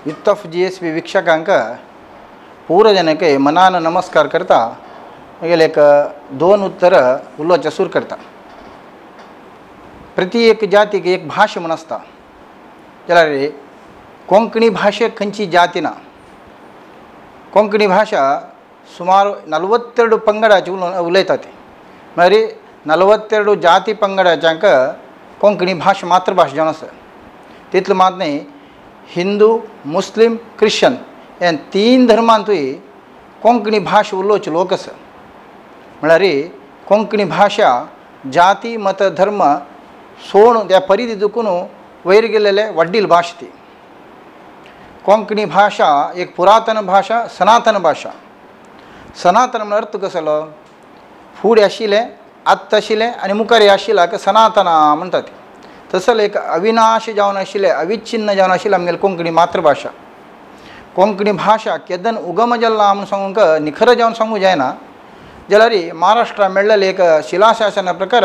ಯುತ್ತಫ್ G S B वीक्षकांक पूरा जनके मनान नमस्कार करता मागीर एक दोन उत्तर उलोवचें सुरू करता. प्रति एक जातीक एक भाशा म्हूण आसता, जाल्यार कोंकणी भाशेक खंयची जाती ना. कोंकणी भाशा सुमार 42 पंगडाचे उलयतात, म्हळ्यार 42 जाती पंगडाच्यांक कोंकणी भाशा मातृभाशा जावन आसा. तितलें मात न्ही, हिंदू, मुस्लीम, क्रिश्चन ह्या तीन धर्मांतूय कोंकणी भाशा उलोवचे लोक आसा. म्हळ्यार कोंकणी भाशा जाती मत धर्म सोडून त्या परिधी दुखून वयर गेलेले वडील भाशा ती. कोंकणी भाशा एक पुरातन भाशा, सनातन भाशा. सनातन म्हळ्यार अर्थ कसलो, फुडें आशिल्लें, आत्तां आशिल्लें आनी मुखार आशिल्लें सनातन म्हणटात. तसो एक अविनाश जावन आशिल्लें, अविच्छिन्न जावन आशिल्लें आमगेली कोंकणी मातृभाशा. कोंकणी भाशा केदन उगम जाला म्हूण सांगूंक निखर जावन सांगूंक जायना, जाल्यार महाराष्ट्रा मेळ्ळेलें एक शिलाशासना प्रकार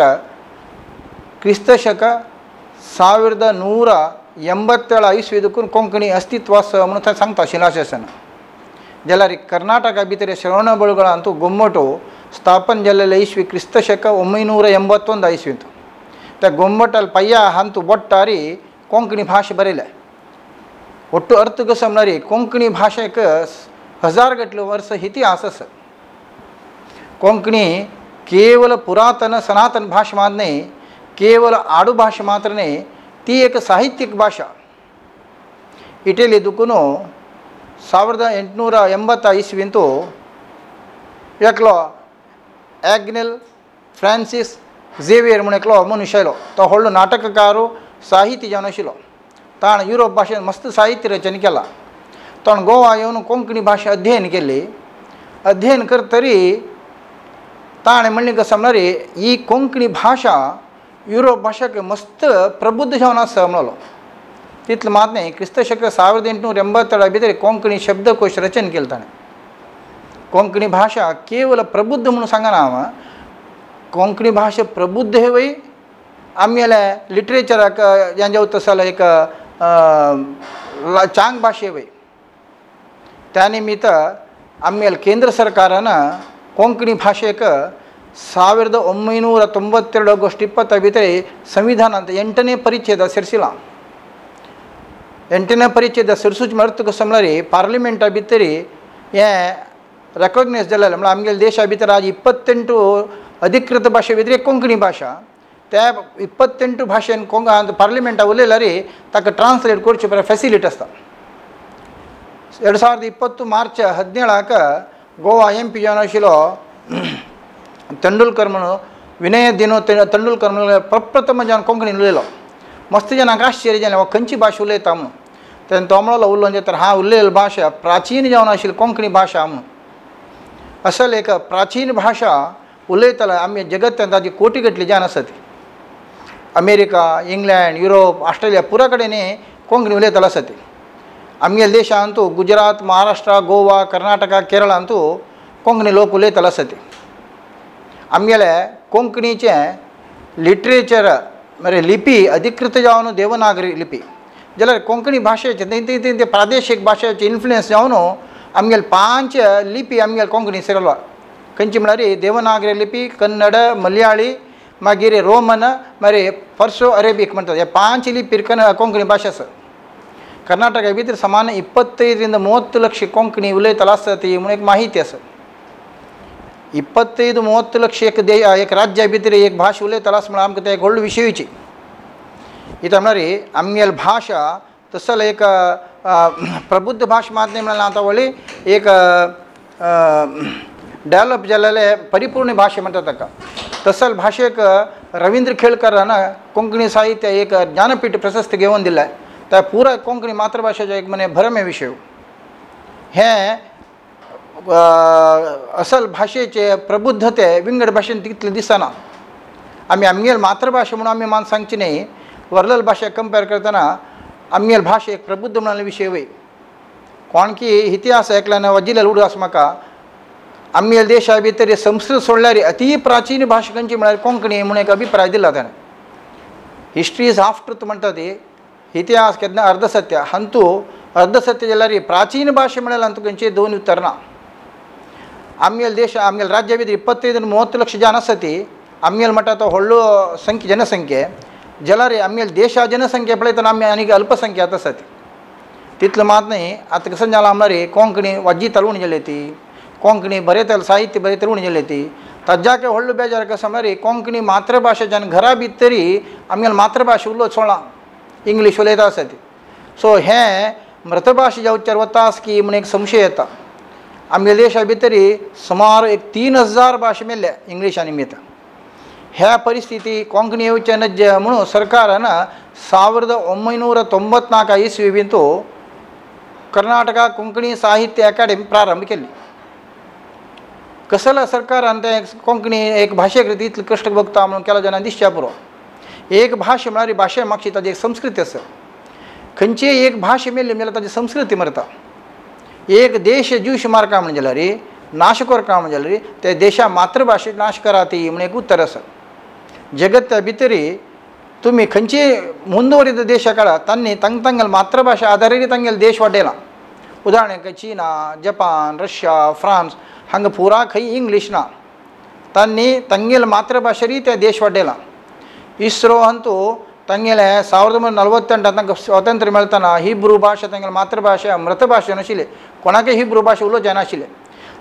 क्रिस्त शक 1187 इसवी देखून कोंकणी अस्तित्व आसा म्हणून थंय सांगता शिलाशासन. जाल्यार कर्नाटका भितर श्रवणबळगोळांतू गोम्मटो स्थापन जाल्लेले इसवी क्रिस्त शक 981 इसवींत. त्या गोम्मटाल पय्या हांतू बोट्टारी कोंकणी भाशा बरयल्या. ಒಟ್ಟು अर्थ कसो म्हळ्यार कोंकणी भाशेक हजार गटले वर्स इतिहास आसा. कोंकणी केवल पुरातन सनातन भाशा मात्र न्ही, केवल आडू भाशा मात्र न्ही, ती एक साहित्यिक भाशा. इटली दुखून 1880 इसवींतू एकलो ॲग्नेल फ्रांसीस झेवियर म्हूण एकलो मनुष्य आयलो. तो व्हडलो नाटककार, साहित्य जावन आशिल्लो. ताणें युरोप भाशेन मस्त साहित्य रचना केलां. ताणें गोवा येवन कोंकणी भाशा अध्ययन केली. अध्ययन करतरी ताणें म्हणलें कसं म्हळ्यार ही कोंकणी भाशा युरोप भाशेक मस्त प्रबुद्ध जावन आसा म्हणलो. तितलें मात न्ही, क्रिस्त शक 1882 भितर कोंकणी शब्दकोश रचना केली ताणें. कोंकणी भाशा केवल प्रबुद्ध म्हणून सांगना हांव, कोंकणी भाशा प्रबुद्ध हे वय आमगेल्या लिटरेचराक हें तसो एक चांग भाशे वय. त्या निमित्त आमगेल्या केंद्र सरकारान कोंकणी भाशेक 1992 ऑगस्ट 20 भितर संविधानांत 8ನೇ ಪರಿಚ್ಛೇದ ಸೇರಿಸಿಲ್ಲ. 8ನೇ ಪರಿಚ್ಛೇದ ಸೇರಿಸೋದು अर्थ कसो म्हळ्यार पार्लिमेंटा भितर हें रेकॉग्नायज जालें. म्हळ्यार आमगेल्या देशा भितर आज 28 अधिकृत भाशे भितर एक कोंकणी भाशा. त्या 28 भाशेन पार्लिमेंटा उलयल्यार ताका ट्रान्सलेट करचे बरें फेसिलिटी आसता. 2020 मार्च 17 गोवा एम पी जावन आशिल्लो तेंडुलकर म्हणून विनय दिनो तेंडुलकर म्हणून प्रप्रथम जावन कोंकणीन उलयलो. मस्त जाणांक आश्चर्य जालें, हो खंयची भाशा उलयता म्हणून. तेन्ना तो म्हणलो उलोवन तर हा उलयलेली भाशा प्राचीन जावन आशिल्ली कोंकणी भाशा म्हणून. असल एक प्राचीन भाशा उलयताले आमी जगत्यांत ताजी कोटी गटली जावन आसा ती. अमेरिका, इंग्लंड, युरोप, ऑस्ट्रेलिया पुरा कडेन कोंकणी उलयताले आसा ती. आमगेल्या देशांतू गुजरात, महाराष्ट्र, गोवा, कर्नाटका, केरळांतू कोंकणी लोक उलयताले आसा ती. आमगेले कोंकणीचें लिटरेचर म्हळ्यार लिपी अधिकृत जावन देवनागरी लिपी, जाल्यार कोंकणी भाशेचें थंय थंय प्रादेशीक भाशेचे इन्फ्लुयन्स जावन आमगेले 5 लिपी आमगेले कोंकणी सरलो. खंयची म्हळ्यार देवनागरी लिपी, कन्नड, मलयाळी, मागीर रोमन, मागीर पर्सो अरेबीक म्हणटात. ह्या 5 लिपी कोंकणी भाशा आसा. कर्नाटका भितर समान 25 ರಿಂದ 30 लक्ष कोंकणी उलयताले आसता ती म्हणून एक माहिती आसा. 25-30 लक्ष एक एक राज्या भितर एक भाशा उलयताले आसा म्हळ्यार आमकां तें एक व्हडलो विशयूची. इतलें म्हळ्यार आमगेली भाशा तसो एक प्रबुद्ध भाशा मात न्ही, म्हळ्यार आतां व्हडली एक डेवलप जाल्लेले परिपूर्ण भाशा म्हणटा ताका. तसल भाशेक रवींद्र केळकरान कोंकणी साहित्य एक ज्ञानपीठ प्रशस्ती घेवन दिलें. त्या पुराय कोंकणी मातृभाशेचो एक म्हणे भरमे विशय. हें असल भाशेचे प्रबुद्धते विंगड भाशेन तितलें दिसना. आमी आमगेली मातृभाशा म्हणून आमी मान सांगची न्ही, वरलल भाशा कंपेर करतना आमगेली भाशा एक प्रबुद्ध म्हणून विशय वय. कोण की इतिहास एकल्यान वजिल्ले उडगास म्हाका आमगेल्या देशा भितर संस्कृत सोडल्यार अति प्राचीन भाशा खंयची म्हळ्यार कोंकणी म्हणून एक अभिप्राय दिला ताणें. हिस्ट्री is half truth म्हणटा ती, इतिहास केन्ना अर्धसत्य. हांतू अर्ध सत्य जाल्यार प्राचीन ಭಾಷೆ म्हळ्यार ಅಂತೂ खंयचे दोन उतर ना. आमगेले देश आमगेले राज्य भितर 25-30 ಲಕ್ಷ ಜನ आसती. आमगेले म्हणटा तो व्हडलो संख्य जनसंख्ये जाल्यार आमगेले देशा जनसंख्ये पळयतना आमी आनीक अल्पसंख्यात आसती. तितलें मात न्ही, आतां कशें जालां म्हळ्यार कोंकणी वाजीत उणी जाली ती, कोंकणी बरयतले साहित्य बरयतले उणी जाली ती. ताज्याक व्हडलो बेजार कसो म्हळ्यार कोंकणी मातृभाशेच्यान घरा भितरी आमगेले मातृभाशा उलोवंक सोडला, इंग्लीश उलयता आसती. सो हें मृतभाशा जावच्यार वता की म्हूण एक संशय येता. आमगे देशा भितरी सुमार एक 3000 भाशा मेल्ल्या इंग्लिशा निमित्त. ह्या परिस्थिती कोंकणी येवचे नज्ज म्हणून सरकारान 1994 इस्वी भितर कर्नाटक कोंकणी साहित्य अकादेमी प्रारंभ केली. कसला सरकारान तें कोंकणी एक भाशे खातीर इतले कश्ट भोगता म्हणून केला जाणां दिसच्या पुरो. एक भाशा म्हळ्यार भाशे मागशी ताजी एक संस्कृती आसा. खंयचीय एक भाशा मेल्ली म्हणल्यार ताजी संस्कृती मरता. एक देश ज्यूश मारका म्हण जाल्यार नाश करका म्हण जाल्यार ते देशा मातृभाशे नाश करात म्हण एक उत्तर आसा. जगत्या भितरी तुमी खंयचे मुंदुवरीत देशा काडा तांणी तांग तांगेले मातृभाशा आदारीत तांगेले देश वाडयला. उदाहरणाक चीना, जपान, रशिया, फ्रांस हांगा पुरा खंय इंग्लीश ना, तांणी तांगेले मातृभाशेरी ते देश वाडयला. इस्रो अंतू तांगेले 1948 तांकां स्वातंत्र्य मेळतना हिब्रू भाशा तांगेले मातृभाशा मृतभाशा नाशिल्ली, कोणाकय हिब्रू भाशा उलोवचें नाशिल्लें.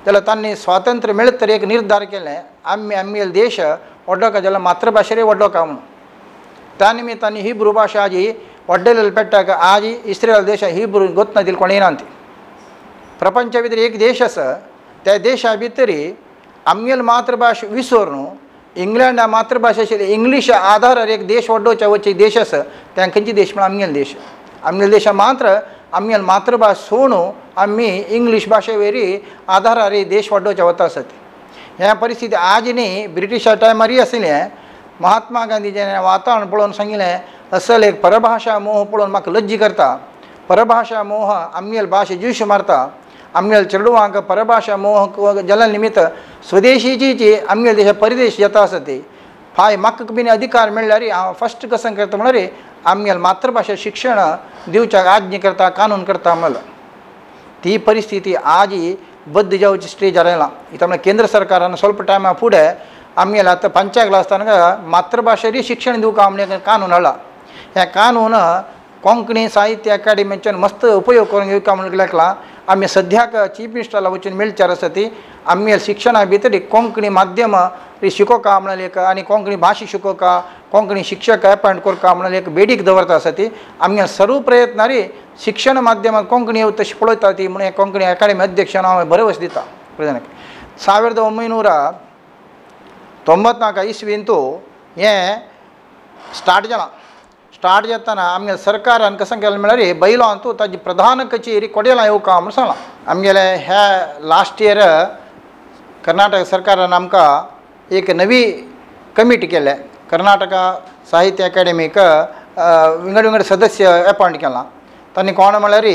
जाल्यार तांणी स्वातंत्र्य मेळत तर एक निर्धार केलें, आमी आमगेले देश व्हडलो जाल्यार मातृभाशेरय व्हडलो का म्हणून. त्या निमित्तान हिब्रू भाशा आजी व्हडले पेट्टाक आज इस्रायल देशा हिब्रू गोतना दिल कोण येना ती. प्रपंचा भितर एक देश आसा, त्या देशा भितरी आमगेले मातृभाशा विसरून इंग्लंडा मातृभाशा आशिल्ली इंग्लीश आधारार एक देश व्हडोवच्या वचचे देश आसा. त्या खंयचे देश म्हळ्यार आमगेले देश. आमगेले देशा मात्र आमगेले मातृभाशा सोडून आमी इंग्लीश भाशे वयरी आधारार देश व्हडोवच्या वता आसत. ह्या परिस्थिती आज न्ही, ब्रिटिशा टायमारय आशिल्लें. महात्मा गांधीजीन वातावरण पळोवन सांगिल्लें, असल एक परभाशा मोह पळोवन म्हाका लज्जी करता. परभाशा मोह आमगेले भाशे ज्यूश मारता. आमगेले चेडवांक परभाशा मोह जाल्या निमित्त स्वदेशीची आमगेले देशा परदेश येता आसा ती. फाय म्हाका बीन अधिकार मेळ्ळ्यार हांव फस्ट कसं करता म्हळ्यार आमगेले मातृभाशा शिक्षण दिवच्याक आज्ञा करता, कानून करता म्हणलें. ती परिस्थिती आजी बद्द जावची स्टेजार आयला. इथं म्हळ्यार केंद्र सरकारान स्वल्प टायमा फुडें आमगेले आतां पंचायत आसतना मातृभाशेरी शिक्षण दिवंक म्हण कानून हाडला. हें कानून कोंकणी साहित्य अकादेमीच्यान मस्त उपयोग करून घेवका म्हणून लागला. आमी सद्याक चीफ मिनिस्टराला वचून मेळचार आसा ती आमगे शिक्षणा भितर कोंकणी माध्यम शिकोवका म्हणून एक आनी कोंकणी भाशा शिकोवका, कोंकणी शिक्षक अपॉयंट करका म्हणून एक बेडीक दवरता आसा ती. आमगे सर्व प्रयत्नारी शिक्षण माध्यमांत कोंकणी येवं तशी पळयता ती म्हणून कोंकणी अकादेमी अध्यक्षान हांव भरवस दिता. प्रेजेंट 1994 इस्वींतू हें स्टार्ट जालां. स्टार्ट जातना आमगे सरकारान कशें केलें म्हळ्यार बैलो अंतू ताजी प्रधान कचेरी कोडेला येवका म्हूण सांगलां. आमगेले ह्या लास्ट इयर कर्नाटक सरकारान आमकां एक नवी कमिटी केल्या. कर्नाटका साहित्य अकादेमीक विंगड विंगड सदस्य अपॉयंट केलां. तांणी कोण म्हळ्यार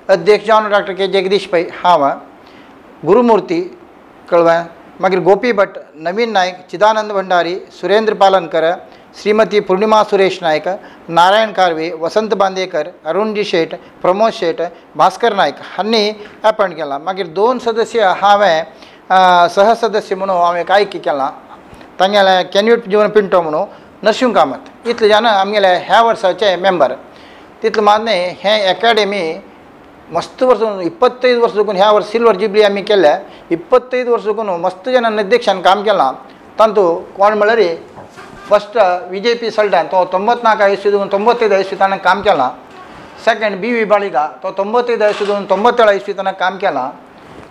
अध्यक्ष जावन डॉक्टर के जगदीश पै हांव, गुरुमूर्ती कळवें, मागीर गोपी भट, नवीन नायक, चिदानंद भंडारी, सुरेंद्र पालनकर, श्रीमती पूर्णिमा सुरेश नायक, नारायण कार्वे, वसंत बांदेकर, अरुणजी शेट, प्रमोद शेट, भास्कर नायक हांणी अपॉयंट केलां. मागीर 2 सदस्य हांवें सहसदस्य म्हणून हांवें एक आयकी केलां. तांगेलें कॅन्यूट जीवन पिंटो म्हणून, नरशिंव कामत, इतले जाण आमगेले ह्या वर्साचे मेंबर. तितलें मात न्ही, हें एकाडेमी मस्त वर्स 25 वर्स देखून ह्या वर्स सिल्वर जुबली आमी केल्या. 25 वर्स देखून मस्त जाणां अध्यक्षान काम केलां. तातूंत कोण म्हळ्यार फस्ट विजय पी सल्डान, तो 94 इस्वी देखून 95 इस्वी ताणें काम केलां. सेकंड बी व्ही बाळिगा, तो 95 इस्वी देखून 97 इस्वी ताणें काम केलां.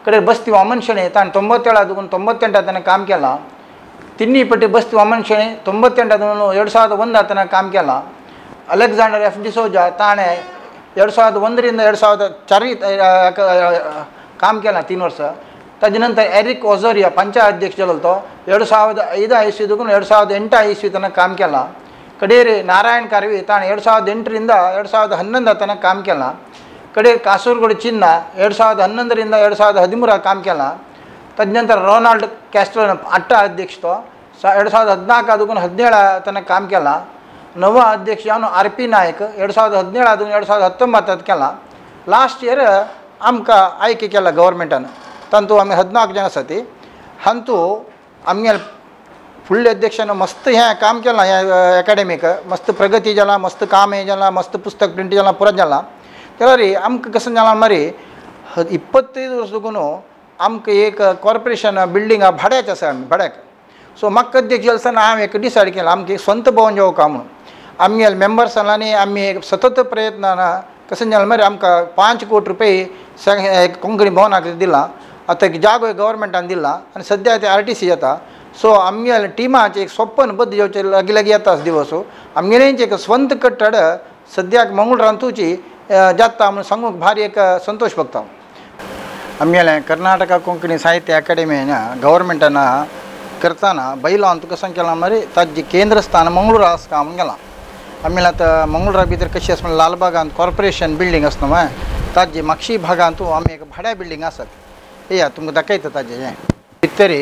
कडेन बस्ती वामन शेणै, ताणें 97 देखून 98 ताणें काम केलां. तिन्ही पट्टी बस्ती वामन शेणै 98 देखून 2001 ताणें काम केलां. अलेक्झांडर एफ डिसोजा ताणें 2001 2004 काम केलां 3 वर्सां. ताजे नंतर एरिक ओझोरिया पंचायत अध्यक्ष जालो तो 2005 इस्वी देखून 2008 इस्वी ताणें काम केलां. कडेर नारायण कार्वे ताणें 2008 2011 तनक काम केलां. ಕಡೆ ಕಾಸರಗೋಡು ಚಿನ್ನ 2011ರಿಂದ 2013 काम केलां. तदनंतर रोनाल्ड कॅस्ट्रो अट्ट अध्यक्ष तो 2014 ಅದಕ್ಕೂ 17 ತನಕ काम केलां. नवा अध्यक्ष जावन आर पी नायक 2017 ಅದಕ್ಕೂ 2019 केलां. ಲಾಸ್ಟ್ ಇಯರ್ आमकां आयके केला गव्हर्मेंटान तांतू आमी 14 जन आसा ती हांतू आमगे फुडले अध्यक्षान मस्त हें काम केलां ह्या एकाडेमीक मस्त प्रगती जाला मस्त काम हें जाला मस्त पुस्तक प्रिंट जाला पुरो जाला जाल्यार आमकां कशें जालां मरे 25 वर्स लागून आमकां एक कॉर्पोरेशन बिल्डिंग भाड्याचें आसा आमी भाड्याक सो म्हाका अध्यक्ष जालें आसतना हांवें एक डिसायड केलां आमकां स्वंत भवन जावं म्हणून आमगे मेंबर्सांनी आमी एक सतत प्रयत्नान कशें जालें मरे आमकां 5 कोटी रुपये कोंकणी भवनाक दिलां आतां एक जागो गव्हर्मेंटान दिला आनी सद्या ते RTC जाता सो आमगेले टिमाचें एक स्वप्न बद्द जावचें लागीं लागीं येता दिवस आमगेलेंच एक स्वंत कट्टड सद्याक मंगळूरांतूची जाता म्हणून सांगूंक भारी एक संतोश भोगता. आमगेलें कर्नाटका कोंकणी साहित्य अकाडेमीन गव्हर्मेंटान करतना बैलान तुका कशें केलां मरे ताजें केंद्र स्थान मंगळूर आसा म्हणून गेलां. आमगेलें आतां मंगळूरा भितर कशी आसा म्हणल्यार लालबागांत कॉर्पोरेशन बिल्डींग आसा न्हू ताजे मागशी भागांतू आमी एक भाड्या बिल्डींग आसात येया तुमकां दाखयता ताजें हें भितरी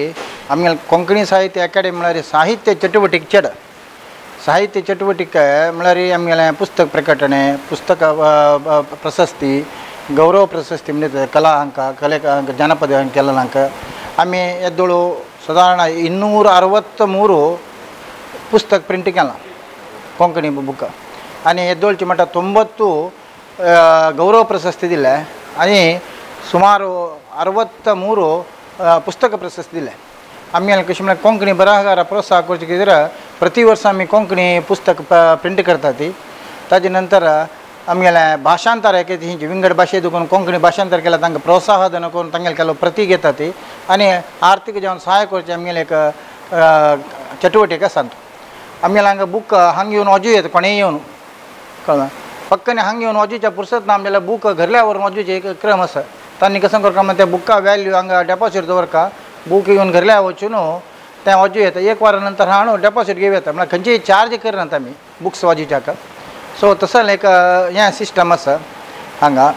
आमगेलें कोंकणी साहित्य अकाडेमी म्हळ्यार साहित्य चटुवटीक चड साहित्य चटुवटीक म्हळ्यार आमगेलें पुस्तक प्रकटणे पुस्तक प्रशस्ती गौरव प्रशस्ती म्हणजे कला हांकां कले जानपद केलें हांकां आमी येदोळो सादारण 263 पुस्तक प्रिंट केलां कोंकणी बुक आनी येदोळची म्हणटा 90 गौरव प्रशस्ती दिले आनी सुमार 63 पुस्तक प्रशस्ती दिले. आमगेलें कशें म्हळ्यार कोंकणी बरहागारा प्रोत्साहन करचे खातीर प्रति वर्सा आमी कोंकणी पुस्तक प्रिंट करता ती ताजे नंतर आमगेलें भाशांतर एक विंगड भाशे देखून कोंकणी भाशांतर केल्यार तांकां प्रोत्साहन करून तांगेलें केलो प्रती घेता ती आनी आर्थीक जावन सहाय करचें आमगेलें एक चटुवटीक आसा. आमगेलें हांगा बूक हांगा येवन वाजू येता कोणेय येवन कळ्ळें पक्कने हांगा येवन वाजूच्या पुरसत ना आमगेलें बूक घरल्या व्हरून वाजूचें एक क्रम आसा तांणी कसो करता म्हणल्यार त्या बुका वॅल्यू हांगा डेपोसीट दवरता बूक येवन घरल्या वचून तें वाजू येता एक वरा नंतर हाडून डेपोसीट घेवं येता म्हळ्यार खंयचीय चार्ज करनात आमी बुक्स वाजूच्याक. सो तसलें एक हें सिस्टम आसा हांगा.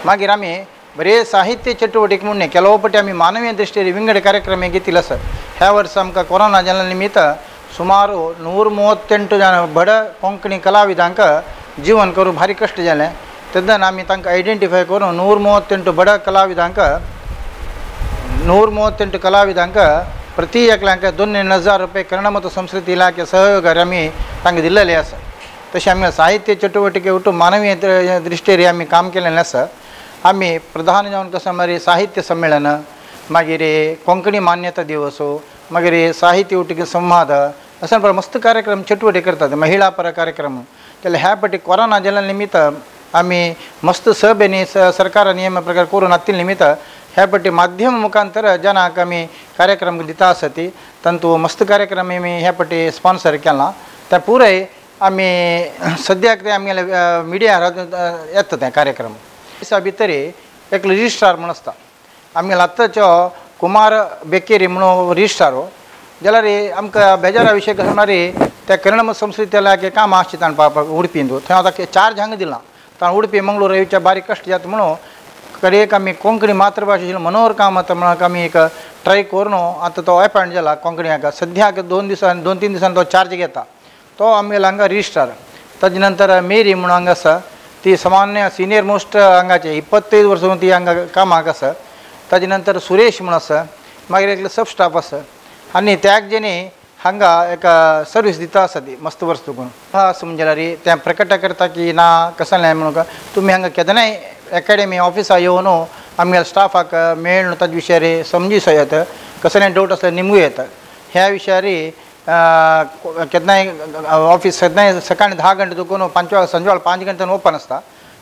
मागीर आमी बरे साहित्य चटुवटीक म्हणून ಕೆಲವು पटी आमी मानवीय दृश्टीन विंगड कार्यक्रम घेतिल्ले आसा. ह्या वर्सा आमकां कोरोना जाल्ल्या निमित्त सुमार 138 जन बड कोंकणी कलाविदांक जीवन करूंक भारी कश्ट जालें तेन्ना आमी तांकां आयडेंटिफाय करून 138 बड कलाविदांक 138 कलाविदांक प्रति एकल्यांक 2,000 रुपये कन्नड ಮತ್ತು संस्कृती इलाखे सहयोगार आमी तांकां दिल्लेलें आसा. तशें आमी साहित्य चटुवटिके ಒಟ್ಟು मानवीय दृश्टीर आमी काम केलेलें आसा. आमी प्रधान जावन कसो मागीर साहित्य सम्मेलन मागीर कोंकणी मान्यता दिवस मागीर साहित्य उटीक संवाद अशें मस्त कार्यक्रम चटुवटी करतात महिला पर कार्यक्रम जाल्यार ह्या पटी कोरोना जाल्ल्या निमित्त आमी मस्त सभेनी सरकार नियम प्रकार करून हातिल्ले निमित्त ह्या पटी माध्यम मुखांतर जनांक आमी कार्यक्रम दिता आसा ती तांतू मस्त कार्यक्रम आमी ह्या पटी स्पॉन्सर केला त्या पुराय आमी सद्याक ते आमगेले मिडियार येता ते कार्यक्रम. दिसा भितर एक रजिस्ट्रार म्हूण आसता आमगेलो आतांचो कुमार बेकेरी म्हणून रजिस्ट्रार हो जाल्यार आमकां बेजारा विशय कसो म्हळ्यार त्या कन्नड संस्कृती इलाखे काम आसचें ताणें उडपींत थंय आतां चार्ज हांगा दिलां ताणें उडपी मंगळूर येवच्या बारीक कश्ट जाता म्हणून कडेक आमी कोंकणी मातृभाशेचेर मनोहर कामत म्हणून आमी एक ट्राय करून आतां तो एपॉयंट जाला कोंकणी हाका सद्याक 2 दिसांनी 2-3 दिसांनी तो चार्ज घेता तो आमगेलो हांगा रजिस्ट्रार. ताजे नंतर मेरी म्हणून हांगा आसा ती सामान्य सिनियर मोस्ट हांगाचे 25 वर्सां ती हांगा कामाक आसा. ताजे नंतर सुरेश म्हणून आसा मागीर एकलो सब स्टाफ आसा आनी त्याग जेणी हांगा एक सर्वीस दिता आसा ती मस्त वर्स तुकून आसा म्हणजे जाल्यार तें प्रकट करता की ना कसलें म्हणून तुमी हांगा केन्नाय एकाडेमी ऑफिसा येवन आमगेल्या स्टाफाक मेळून ताजे विशयार समजूं येता कसलें डावट आसल्यार निमगूं येता. ह्या विशयार केन्नाय ऑफिस केन्नाय सकाळी 10 घंटे तुकून 5 सांजवेळ 5 घंटे ओपन आसता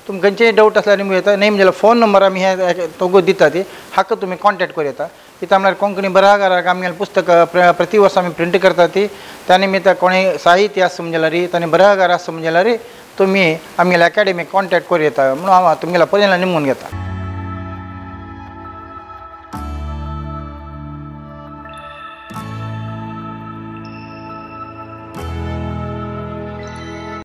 तुमकां खंयचेय डावट आसल्यार निमगूं येता न्ही म्हणजे फोन नंबर आमी हे तो दिता ती हाका तुमी कॉन्टेक्ट करूं येता. कित्याक म्हळ्यार कोंकणी बरहागाराक आमगेलें पुस्तक प्रति वर्सा आमी प्रिंट करता ती त्या निमित्त कोणीय साहित्य आसा म्हणजे जाल्यार तांणी बरहागार आसा म्हणजे जाल्यार तुमी आमगेल्या एकाडेमीक कॉन्टेक्ट करूं येता म्हणून हांव तुमगेल्या पर्यंत निमगून घेता.